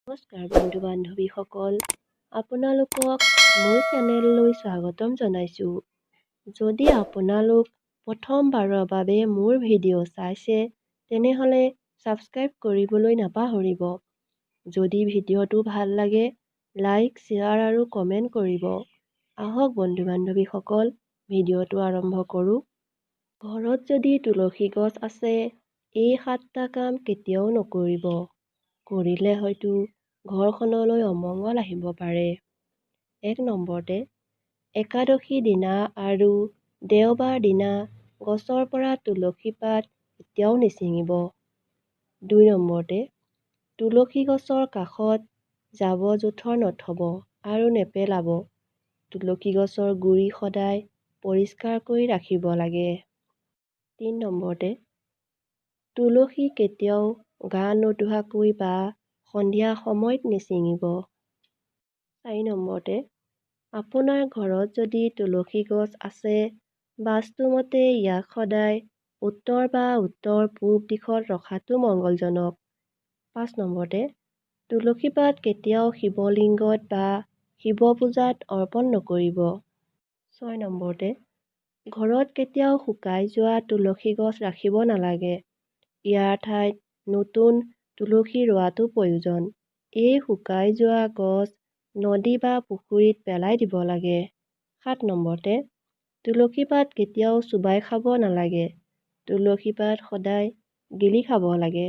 নমস্কাৰ বন্ধু বান্ধৱীসকল, আপোনালোকক মোৰ চেনেললৈ স্বাগতম জনাইছোঁ। যদি আপোনালোক প্ৰথমবাৰৰ বাবে মোৰ ভিডিঅ' চাইছে, তেনেহ'লে ছাবস্ক্ৰাইব কৰিবলৈ নাপাহৰিব। যদি ভিডিঅ'টো ভাল লাগে, লাইক, শ্বেয়াৰ আৰু কমেণ্ট কৰিব। আহক বন্ধু বান্ধৱীসকল, ভিডিঅ'টো আৰম্ভ কৰোঁ। ঘৰত যদি তুলসী গছ আছে, এই 7টা কাম কেতিয়াও নকৰিব। কৰিলে হয়তো ঘৰখনলৈ অমংগল আহিব পাৰে। 1 নম্বৰতে, একাদশী দিনা আৰু দেওবাৰ দিনা গছৰ পৰা তুলসী পাত কেতিয়াও নিছিঙিব। 2 নম্বৰতে, তুলসী গছৰ কাষত জাবৰ জোঁথৰ নথব আৰু নেপেলাব। তুলসী গছৰ গুৰি সদায় পৰিষ্কাৰ কৰি ৰাখিব লাগে। 3 নম্বৰতে, তুলসী কেতিয়াও গা নোধোৱাকৈ বা সন্ধিয়া সময়ত নিছিঙিব। 4 নম্বৰতে, আপোনাৰ ঘৰত যদি তুলসী গছ আছে, বাস্তুমতে ইয়াক সদায় উত্তৰ বা উত্তৰ পূব দিশত ৰখাটো মংগলজনক। 5 নম্বৰতে, তুলসী পাত কেতিয়াও শিৱলিংগত বা শিৱ পূজাত অৰ্পণ নকৰিব। 6 নম্বৰতে, ঘৰত কেতিয়াও শুকাই যোৱা তুলসী গছ ৰাখিব নালাগে। ইয়াৰ ঠাইত নতুন তুলসী ৰোৱাটো প্ৰয়োজন। এই শুকাই যোৱা গছ নদী বা পুখুৰীত পেলাই দিব লাগে। 7 নম্বৰতে, তুলসী পাত কেতিয়াও চোবাই খাব নালাগে। তুলসী পাত সদায় গিলি খাব লাগে।